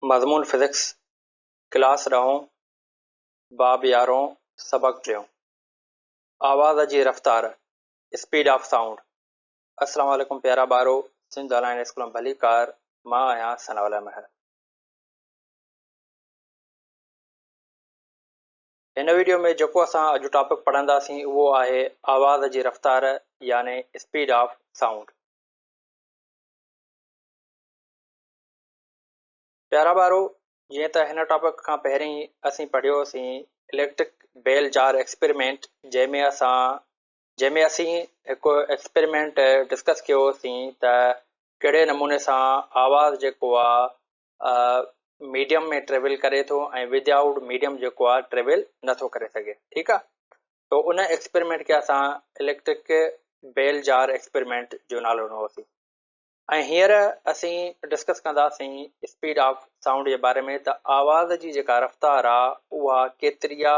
مضمون physics, class ڏهون، باب يارهون، سبق ٽيون. آواز جي رفتار، Speed of Sound. السلام عليڪم پيارا ٻارو، سنڌ آنلائن اسڪول ۾ ڀليڪار، مان آهيان ثناء الله مهر. هن ويڊيو ۾ جيڪو اسان اڄ ٽاپڪ پڙهنداسين اهو آهي آواز جي رفتار يعني Speed of Sound. پيارا ٻارو، جيئن ته هن ٽاپڪ کان پهرين اسين پڙهيوسين اليڪٽرڪ بيل جار ايڪسپريمينٽ جنهن ۾ اسان جنهن ۾ اسين هڪ ايڪسپريمينٽ ڊسڪس ڪيوسين ته ڪهڙي نموني سان آواز جيڪو آ ميڊيم ۾ ٽريول ڪري ٿو ۽ ود آئوٽ ميڊيم جيڪو آ ٽريول نٿو ڪري سگهي ٺيڪ آ تو ان ايڪسپريمينٽ کي اسان اليڪٽرڪ بيل جار ايڪسپريمينٽ جو نالو ڏنوسين. ۽ هينئر اسين ڊسڪس ڪنداسين اسپيڊ آف سائونڊ جي باري ۾ ته آواز جي جيڪا رفتار آ اها ڪيتري آ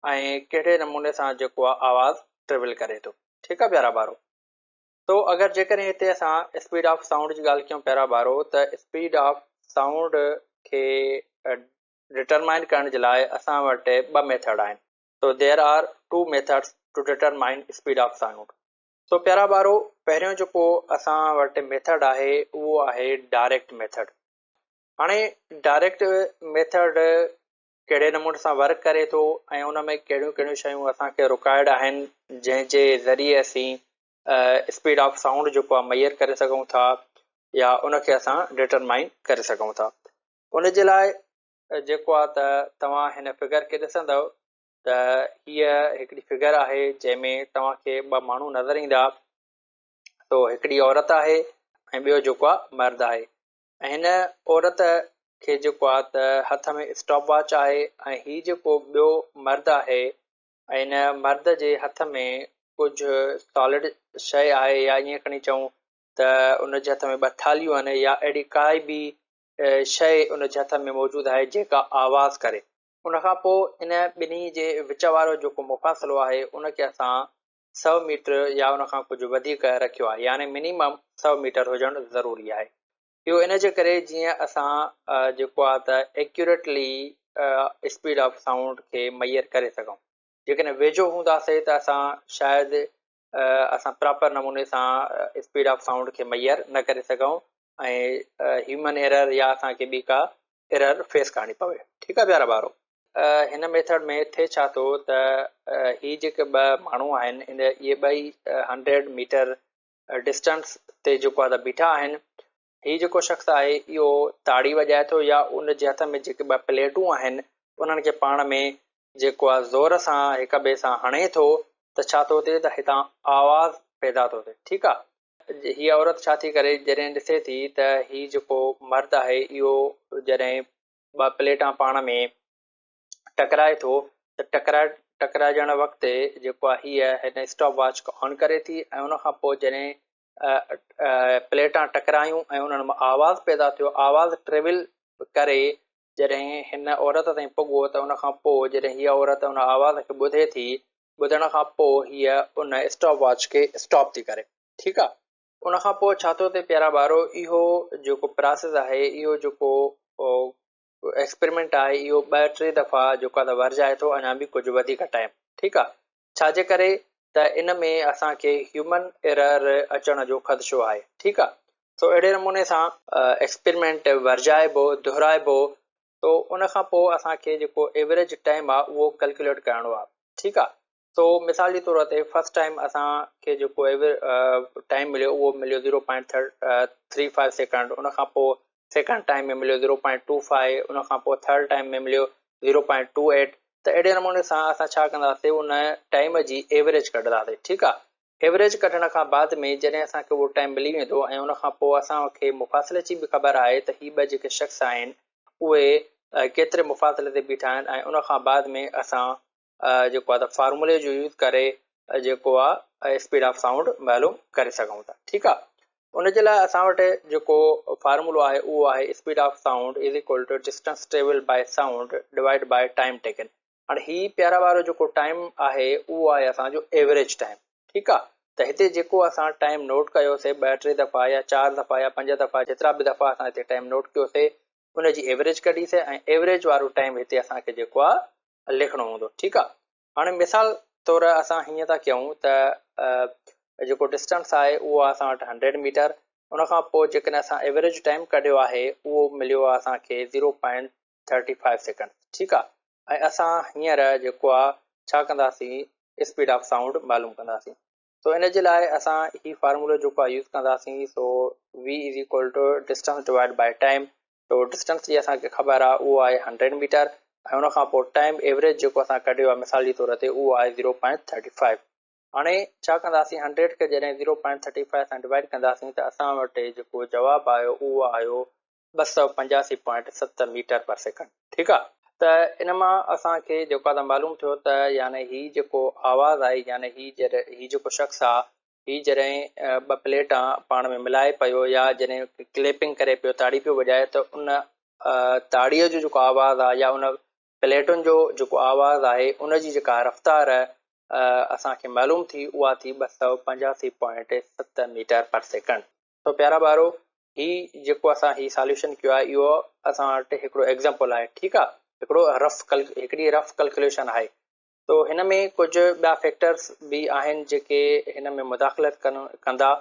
۽ ڪهڙي نموني سان جيڪو آ آواز ٽريول ڪري ٿو ٺيڪ آ پيارا ٻارو تو اگر جيڪڏهن هتي اسان اسپيڊ آف سائونڊ جي ڳالهه ڪيون پيارا ٻارو ته اسپيڊ آف سائونڊ کي ڊٽرمائن ڪرڻ جي لاء اسان وٽ ٻه ميٿڊ آهن تو there are two methods to determine speed of sound. سو پيارا ٻارو پهريون جيڪو اسان وٽ ميٿڊ آهي اهو آهي ڊائريڪٽ ميٿڊ. هاڻي ڊائريڪٽ ميٿڊ ڪهڙي نموني سان ورڪ ڪري ٿو ۽ ان ۾ ڪهڙيون ڪهڙيون شيون اسان کي رڪوائرڊ آهن جنهن جي ذريعي اسين اسپيڊ آف سائونڊ جيڪو آهي ميئر ڪري سگهون ٿا يا ان کي اسان ڊٽرمائن ڪري سگهون ٿا ان جي لاء جيڪو آهي ته توهان هن فگر کي ڏسندؤ ته هيء هڪڙي فگر آهي جنهن ۾ توهان کي ٻه ماڻهو نظر ايندا تو هڪڙي عورت آهي ۽ ٻيو جيڪو آهي مرد آهي ۽ هن عورت کي جيڪو آهي ته هٿ ۾ اسٽاپ واچ آهي ۽ هي جيڪو ٻيو مرد آهي ۽ هن مرد جي هٿ ۾ ڪجهه سالڊ شيء آهي يا ائين کڻي چئون ته ان جي هٿ ۾ ٻه ٿالهيون آهن يا اهڙي ڪائي به شيء ان جي هٿ ۾ موجود آهي جيڪا آواز ڪري. ان کان پوء ان ٻنهي جي وچ وارو جيڪو مفاصلو آهي ان کي اسان سئو ميٽر يا ان کان ڪجهه وڌيڪ رکيو آهي يعني منيمم سئو ميٽر هجڻ ضروري آهي. اهو ان جي ڪري جيئن اسان جيڪو آهي ته ايڪيوريٽلي اسپيڊ آف سائونڊ کي ميئر ڪري سگهون. جيڪڏهن ويجهو هونداسي ته اسان شايد اسان پراپر نموني سان اسپيڊ آف سائونڊ کي ميئر نه ڪري سگهون ۽ هيومن ايرر يا اسان کي ٻي ڪا ايرر فيس ڪرڻي پوي. ٺيڪ آ پيارا ٻارو. هن ميٿڊ ۾ ٿئي ڇا ٿو ته هي جيڪي ٻه ماڻهو آهن ان اهي ٻئي هنڊريڊ ميٽر ڊسٽنس تي جيڪو آ ته بيٺا آهن. هي جيڪو شخص آهي اهو تاڙي وڄائي ٿو يا ان جي هٿ ۾ جيڪي ٻه پليٽون آهن انهن کي پاڻ ۾ جيڪو آ زور سان هڪ ٻئي سان هڻي ٿو ته ڇا ٿو ٿئي ته هتان آواز پيدا ٿو ٿئي ٺيڪ آ. هيء عورت ڇا ٿي ڪري جڏهن ڏسي ٿي ته هي جيڪو مرد آهي اهو جڏهن ٻه پليٽان پاڻ ۾ ٽڪرائي ٿو ته ٽڪرائي ٽڪرائجڻ وقت جيڪو آ هيء هن اسٽاپ واچ کي آن ڪري ٿي ۽ ان کان پوء جڏهن پليٽان ٽڪرايون ۽ انهن مان آواز پيدا ٿيو آواز ٽريول ڪري جڏهن هن عورت تائين پڳو ته ان کان پوء جڏهن هيء عورت ان آواز کي ٻڌي ٿي، ٻڌڻ کان پوء هيء ان اسٽاپ واچ کي اسٽاپ ٿي ڪري. ٺيڪ آ. ان کان پوء ڇا ٿو ٿئي پيارا ٻارو اهو جيڪو پراسيس آهي اهو جيڪو ايڪسپريمينٽ آهي اهو ٻه ٽي دفعا جيڪو آ ته ورجائي ٿو اڃا به ڪجهه وڌيڪ ٽائيم ٺيڪ آ ڇا جي ڪري ته ان ۾ اسان کي هيومن ايرر اچڻ جو خدشو آهي ٺيڪ آ سو اهڙي نموني سان ايڪسپريمينٽ ورجائبو دهرائبو تو ان کان پوء اسان کي جيڪو ايوريج ٽائيم آ اهو ڪلڪيوليٽ ڪرڻو آ ٺيڪ آ سو مثال جي طور تي فرسٽ ٽائيم اسان کي جيڪو ٽائيم مليو اهو مليو zero point three five second ان کان پوء سيڪنڊ ٽائيم ۾ مليو زيرو پوائنٽ ٽو فائيو ان کان پوء ٿرڊ ٽائيم ۾ مليو زيرو پوائنٽ ٽو ايٽ ته اهڙي نموني سان اسان ڇا ڪنداسي ان ٽائيم جي ايوريج ڪڍنداسي ٺيڪ آ ايوريج ڪڍڻ کان بعد ۾ جڏهن اسان کي اهو ٽائيم ملي ويندو ۽ ان کان پوء اسان کي مفاصلي جي به خبر آهي ته هي ٻه جيڪي شخص آهن اهي ڪيتري مفاصلي تي بيٺا آهن ۽ ان کان بعد ۾ اسان جيڪو آ ته فارمولي جو يوز ڪري جيڪو آ اسپيڊ آف سائونڊ معلوم ڪري سگهون ٿا ٺيڪ آ ان جي لاء اسان وٽ جيڪو فارمولو آهي اهو آهي speed of sound is equal to distance travel by sound divide by time taken. هاڻي هي پيارا وارو جيڪو ٽائيم آهي اهو آهي اسان جو ايوريج ٽائيم ٺيڪ آ ته هتي جيڪو اسان ٽائيم نوٽ ڪيوسي ٻه ٽي دفعا يا چار دفعا يا پنج دفعا جيترا به دفعا اسان هتي ٽائيم نوٽ ڪيوسي. ان جي ايوريج ڪڍي سي ۽ ايوريج وارو ٽائيم هتي اسان کي جيڪو آهي لکڻو هوندو ٺيڪ آهي. هاڻي مثال طور اسان هيئن ٿا ڪيون ته جيڪو ڊسٽنس آهي اهو آهي اسان وٽ 100 ميٽر، ان کان پوء جيڪڏهن اسان ايوريج ٽائيم ڪڍيو آهي اهو مليو آهي اسان کي 0.35 سيڪنڊ ٺيڪ آهي. ۽ اسان هينئر جيڪو آهي ڇا ڪنداسين، اسپيڊ آف سائونڊ معلوم ڪنداسين. سو ان جي لاء اسان هي فارمولو جيڪو آهي يوز ڪنداسين، سو V is equal to distance divide by time. So distance جي اسان کي خبر آهي اهو آهي 100 ميٽر ۽ ان کان پوء ٽائيم ايوريج جيڪو اسان ڪڍيو آهي مثال جي طور تي اهو آهي 0.35. هاڻي ڇا ڪنداسين، 100 کي جڏهن 0.35 سان ڊوائيڊ ڪنداسين ته اسان وٽ جيڪو جواب آيو اهو آيو 285.7 ميٽر پر سيڪنڊ ٺيڪ آ. ته ان مان اسان کي جيڪو آ ته معلوم ٿيو ته يعني هي جيڪو آواز آهي يعني هي جڏهن هي جيڪو شخص آ هي جڏهن ٻه پليٽان پاڻ ۾ ملائي پيو يا جڏهن ڪليپنگ ڪري پيو تاڙي پيو وڄائي ته ان تاڙيء جو جيڪو آواز آ يا ان پليٽن جو جيڪو آواز آهي ان جي جيڪا رفتار اسان کي معلوم ٿي اها ٿي 285.7 ميٽر پر سيڪنڊ. سو پيارا ٻارو هي جيڪو اسان هي ساليوشن ڪيو آهي اهو اسان وٽ هڪڙو ايگزامپل آهي ٺيڪ آهي، هڪڙو رف هڪڙي رف ڪلڪوليشن آهي. تو هن ۾ ڪجهه ٻيا فيڪٽرز به آهن جيڪي هن ۾ مداخلت ڪندا،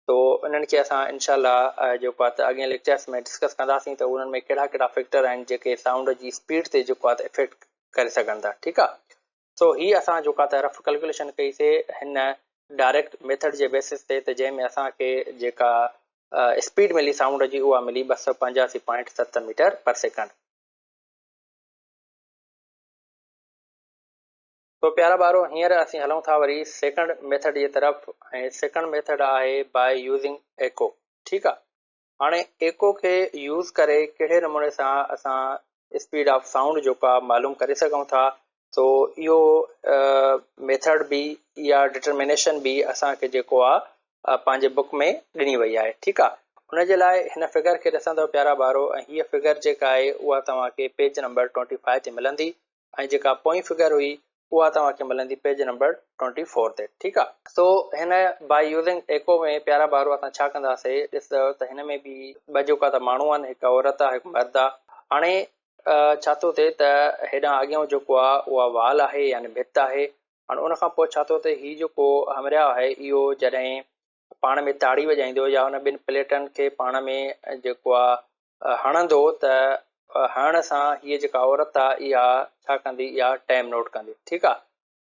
تو انهن کي اسان انشاء الله جيڪو آهي ته اڳئين ليڪچرس ۾ ڊسڪس ڪنداسين ته انهن ۾ ڪهڙا ڪهڙا فيڪٽر آهن جيڪي سائونڊ جي اسپيڊ تي جيڪو آهي ته افيڪٽ ڪري سگهن ٿا ٺيڪ آهي. سو هي اسان جيڪا ته رف ڪلڪوليشن ڪئي سي هن ڊائريڪٽ ميٿڊ جي بيسس تي ته جنهن ۾ اسان کي جيڪا اسپيڊ ملي سائونڊ جي اها ملي 285.7 ميٽر پر سيڪنڊ. سو پيارا ٻارو هينئر اسين هلون ٿا وري سيڪنڊ ميٿڊ جي طرف ۽ سيڪنڊ ميٿڊ آهي باء يوزنگ ايڪو ٺيڪ آ. هاڻي ايڪو کي يوز ڪري ڪهڙي نموني سان اسان اسپيڊ آف سائونڊ جيڪو آهي معلوم ڪري سگهون ٿا، سو اهو ميٿڊ به يا ڊٽرمينيشن به اسان کي جيڪو آهي پنهنجي بڪ ۾ ڏني وئي آهي ٺيڪ آهي. ان جي لاء هن فگر کي ڏسندو پيارا ٻارو ۽ هيء فگر جيڪا آهي اها توهان کي پيج نمبر 25 تي ملندي ۽ جيڪا پوئين فگر هئي اها توهان کي ملندي پيج نمبر 24 تي ٺيڪ آ. سو هن باء يوزنگ ايڪو ۾ پيارا ٻارو اسان ڇا ڪنداسي ڏسندو ته هن ۾ به ٻه جيڪا ته ماڻهو آهن هڪ عورت آ هڪ مرد آ. هاڻي ڇا ٿو ٿئي ته هيڏانهن اڳيون جيڪو آ اها وال آهي يعني ڀت آهي. هاڻي ان کان پوء ڇا ٿو ٿئي هي جيڪو همراهه آهي اهو جڏهن پاڻ ۾ تاڙي وڄائيندو يا ان ٻن پليٽن کي پاڻ ۾ جيڪو آ هڻندو ته هڻڻ سان هيء جيڪا عورت آ اها ڇا ڪندي اها ٽائيم نوٽ ڪندي ٺيڪ آ.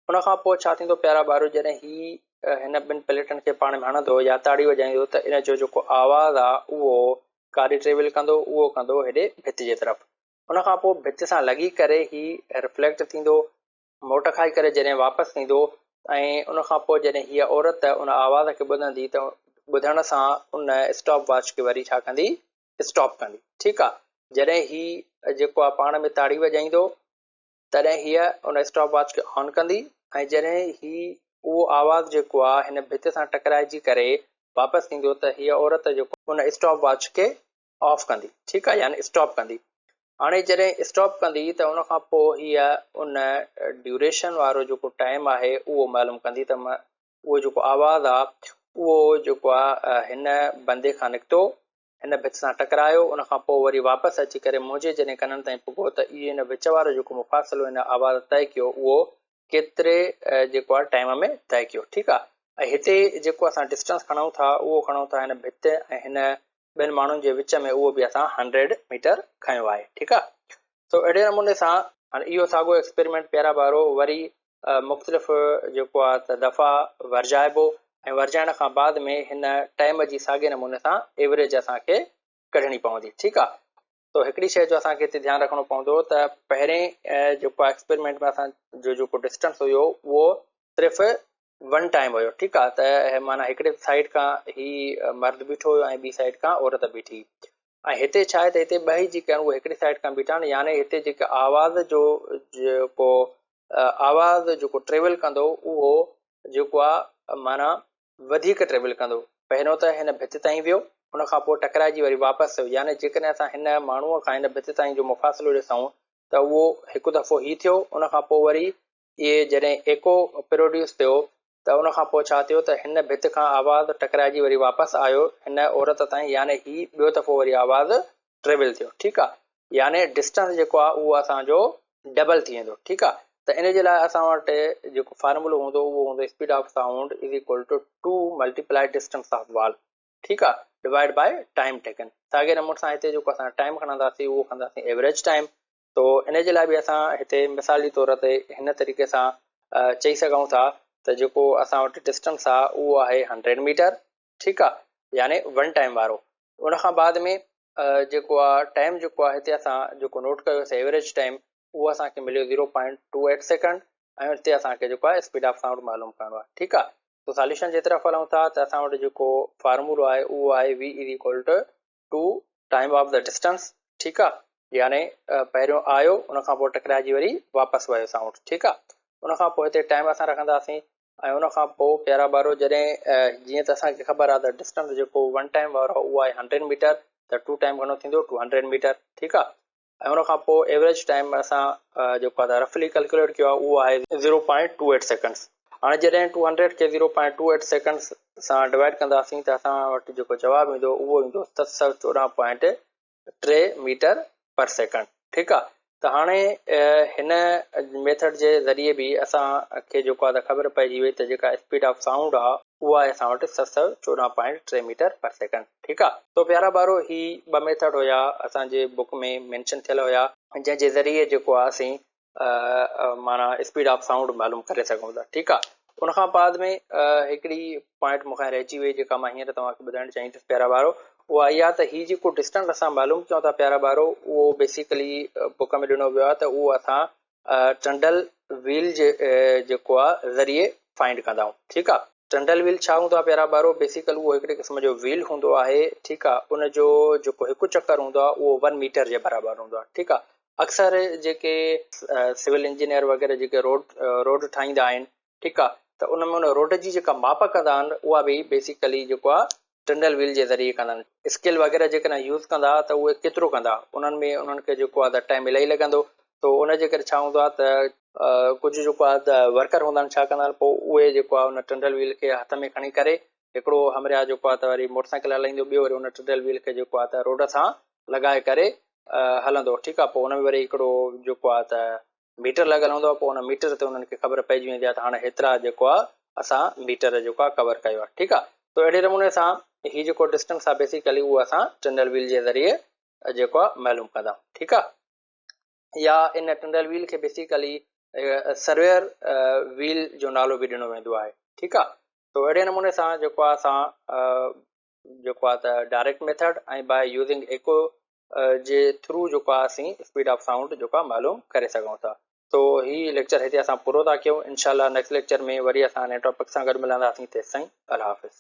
ان کان پوء ڇا ٿيندو پيارا ٻارو جڏهن هي هن ٻن پليٽن کي پاڻ ۾ هڻندو يا تاڙي وڄائيندو ته ان جو جيڪو آواز آ اهو ڪاڏي ٽريول ڪندو اهو ڪندو هيڏي ڀت جي طرف. ان کان پوء ڀت سان لڳي ڪري هي رفليڪٽ ٿيندو، موٽ کائي ڪري جڏهن واپس ايندو ۽ ان کان پوء جڏهن هيء عورت ان آواز کي ٻڌندي ته ٻڌڻ سان ان اسٽاپ واچ کي وري ڇا ڪندي اسٽاپ ڪندي ٺيڪ آ. جڏهن هي جيڪو آ پاڻ ۾ تاڙي وڄائيندو تڏهن هيء ان اسٽاپ واچ کي آن ڪندي ۽ جڏهن هي اهو آواز جيڪو آ هن ڀت سان ٽڪرائجي ڪري واپس ايندو ته هيء عورت جيڪو ان اسٽاپ واچ کي آف ڪندي ٺيڪ آ يعني اسٽاپ ڪندي. هاڻي جڏهن اسٽاپ ڪندي ته ان کان پوء هيء ان ڊيوريشن وارو جيڪو ٽائيم آهي اهو معلوم ڪندي ته اهو جيڪو آواز آ اهو جيڪو آ هن بندي کان نڪتو هن ڀت سان ٽڪرايو ان کان پوء وري واپس اچي ڪري منهنجي جڏهن ڪنن تائين پڳو ته اهو هن وچ وارو جيڪو مفاصلو هن آواز طئي ڪيو اهو ڪيتري جيڪو آ ٽائيم ۾ طئي ڪيو ٺيڪ آ. ۽ هتي جيڪو اسان ڊسٽنس کڻون ٿا اهو کڻون ٿا هن ڀت ۽ هن ٻن ماڻهن جي وچ ۾ اهو به اسان 100 ميٽر کنيو آهي ٺيڪ آ. سو اهڙي نموني سان هاڻي اهو ساڳو ايڪسپيريمينٽ پيارا ٻارو وري مختلف جيڪو آ ته دفعا ورجائبو ۽ ورجائڻ کان بعد ۾ هن ٽائيم جي ساڳي نموني سان ايوريج اسان کي ڪڍڻي پوندي ٺيڪ آ. سو هڪڙي شيء جو اسان کي هتي ڌيان رکڻو پوندو ته پهرين جيڪو ايڪسپيريمينٽ ۾ اسان جو جيڪو ڊسٽنس هيو اهو صرف ون ٽائيم هيو ٺيڪ آ ته معنيٰ هڪڙي سائيڊ کان هي مرد بيٺو هيو ۽ ٻي سائيڊ کان عورت بيٺي ۽ هتي ڇا آهي ته هتي ٻئي جيڪي آهن اهي هڪڙي سائيڊ کان بيٺا آهن يعني هتي جيڪي آواز جو جيڪو آواز جيڪو ٽريول ڪندو اهو جيڪو آ معنيٰ وڌيڪ ٽريول ڪندو. پهريون ته هن ڀت تائين ويو، ان کان پوء ٽڪرائجي وري واپس ٿيو. يعني جيڪڏهن اسان هن ماڻهوء کان هن ڀت تائين جو مفاصلو ڏسون ته اهو هڪ دفعو هي ٿيو، ان کان پوء وري اهي جڏهن ايڪو پروڊيوس ٿيو ته ان کان پوء ڇا ٿيو ته هن ڀت کان آواز ٽڪرائجي وري واپس آيو هن عورت تائين يعني هي ٻيو دفعو وري آواز ٽريول ٿيو. ٺيڪ آ. يعني ڊسٽنس جيڪو آهي اهو اسان جو ڊبل ٿي ويندو ٺيڪ آهي ته ان جي لاء اسان وٽ جيڪو فارمولو هوندو اهو هوندو speed of sound is equal to 2 multiply distance of wall ٺيڪ آهي ڊوائيڊ باء ٽائيم ٽيڪن. ساڳي نموني سان هتي جيڪو اسان ٽائيم کڻنداسين اهو کڻنداسين ايوريج ٽائيم. تو ان جي لاء به اسان هتي مثال جي طور تي هن طريقي سان چئي سگهون ٿا ته جيڪو اسان وٽ ڊسٽنس آهي اهو آهي 100 ميٽر ٺيڪ آهي يعني ون ٽائيم وارو. ان کان بعد ۾ جيڪو آهي ٽائيم جيڪو آهي هتي اسان جيڪو نوٽ ڪيوسي ايوريج ٽائيم اهو اسان کي مليو 0.28 سيڪنڊ ۽ هتي اسان کي جيڪو آهي اسپيڊ آف سائونڊ معلوم ڪرڻو آهي ٺيڪ آهي. تو ساليوشن جي طرف هلون ٿا ته اسان وٽ جيڪو فارمولو آهي اهو آهي V is equal to 2 time of the distance ٺيڪ آ يعني پهريون آيو ان کان پوء ٽڪرائجي وري واپس ويو سائونڊ ٺيڪ آ. ان کان پوء هتي ٽائيم اسان رکنداسين ۽ ان کان پوء پيارا ٻارو جڏهن جيئن ته اسان کي خبر آ ته ڊسٽنس جيڪو ون ٽائيم وارو اهو آهي 100 ميٽر ته ٽو ٽائيم گهڻو ٿيندو 200 ميٽر ٺيڪ آ. ۽ ان کان پوء ايوريج ٽائيم اسان جيڪو آهي رفلي ڪلڪيوليٽ ڪيو آهي اهو آهي 0.28 سيڪنڊس. هاڻي جڏهن 200 کي 0.28 سيڪنڊس سان ڊوائيڊ ڪنداسين ته اسان وٽ جيڪو جواب ايندو اهو ايندو 714.3 ميٽر پر سيڪنڊ ٺيڪ آهي. ته هاڻي هن ميٿڊ جي ذريعي به اسان کي جيڪو آهي خبر پئجي وئي ته جيڪا اسپيڊ آف سائونڊ آهي اها آهي اسان وٽ 714.3 ميٽر پر سيڪنڊ ٺيڪ آ. تو پيارا ٻارو هي ٻه ميٿڊ هيا اسان جي بڪ ۾ مينشن ٿيل هيا جنهن جي ذريعي جيڪو آ اسين معنيٰ اسپيڊ آف سائونڊ معلوم ڪري سگهون ٿا ٺيڪ آ. ان کان بعد ۾ هڪڙي پوائنٽ مون کان رهجي وئي جيڪا مان هينئر توهان کي ٻڌائڻ چاهيندس پيارا ٻارو اها اها ته هي جيڪو ڊسٽنس اسان معلوم ڪيون ٿا پيارا ٻارو اهو بيسيڪلي بڪ ۾ ڏنو ويو آ ته اهو اسان ٽنڊل ويل جي جيڪو آ ذريعي فائنڊ ڪندا آهيون ٺيڪ آ. ٽنڊل ويل ڇا هوندو آ پيارا ٻارو بيسيڪل اهو هڪڙي قسم جو ويل هوندو آهي ٺيڪ آ ان جو جيڪو هڪ چڪر هوندو آ اهو ون ميٽر جي برابر هوندو آ ٺيڪ آ. اڪثر جيڪي سول انجنيئر وغيره جيڪي روڊ روڊ ٺاهيندا آهن ٺيڪ آ ته ان ۾ ان روڊ جي جيڪا ماپ ڪندا آهن اها به بيسيڪلي جيڪو آ ٽنڊل ويل جي ذريعي ڪندا آهن. اسڪيل وغيره جيڪڏهن يوز ڪندا ته اهي ڪيترو ڪندا انهن ۾ انهن کي جيڪو آهي ته ٽائيم الاهي لڳندو ته ان جي ڪري ڇا هوندو آهي ته ڪجهه جيڪو آهي ته ورڪر هوندا آهن ڇا ڪندا آهن پوء اهي جيڪو آهي ان ٽنڊل ويل کي هٿ ۾ کڻي ڪري هڪڙو همراهه جيڪو آهي ته وري موٽر سائيڪل هلائيندو ٻيو وري ان ٽنڊل ويل کي جيڪو آهي ته روڊ سان لڳائي ڪري هلندو ٺيڪ آهي پوء ان ۾ وري هڪڙو جيڪو آهي ته ميٽر لڳل هوندو آهي پوء ان ميٽر تي انهن کي خبر پئجي ويندي آهي ته هاڻي هيترا جيڪو آهي اسان ميٽر جيڪو آهي ڪور ڪيو آهي ٺيڪ آهي. تو اهڙي نموني سان هي جيڪو ڊسٽنس آهي بيسيڪلي اهو اسان ٽنڊل ويل جي ذريعي جيڪو آهي معلوم ڪندا آهيون ٺيڪ آهي. يا ان ٽنڊل ويل کي بيسيڪلي سرويئر ويل جو نالو به ڏنو ويندو آهي ٺيڪ آهي. تو اهڙي نموني سان جيڪو آهي اسان جيڪو آهي ته ڊائريڪٽ ميٿڊ ۽ باء يوزنگ ايڪو جي ٿرو جيڪو آهي اسين اسپيڊ آف سائونڊ جيڪو آهي معلوم ڪري سگهون ٿا. تو هي ليڪچر هتي اسان پورو ٿا ڪيون انشاء الله نيڪسٽ ليڪچر ۾ وري اسان نئين ٽاپڪ سان گڏ ملنداسين تيستائين الله حافظ.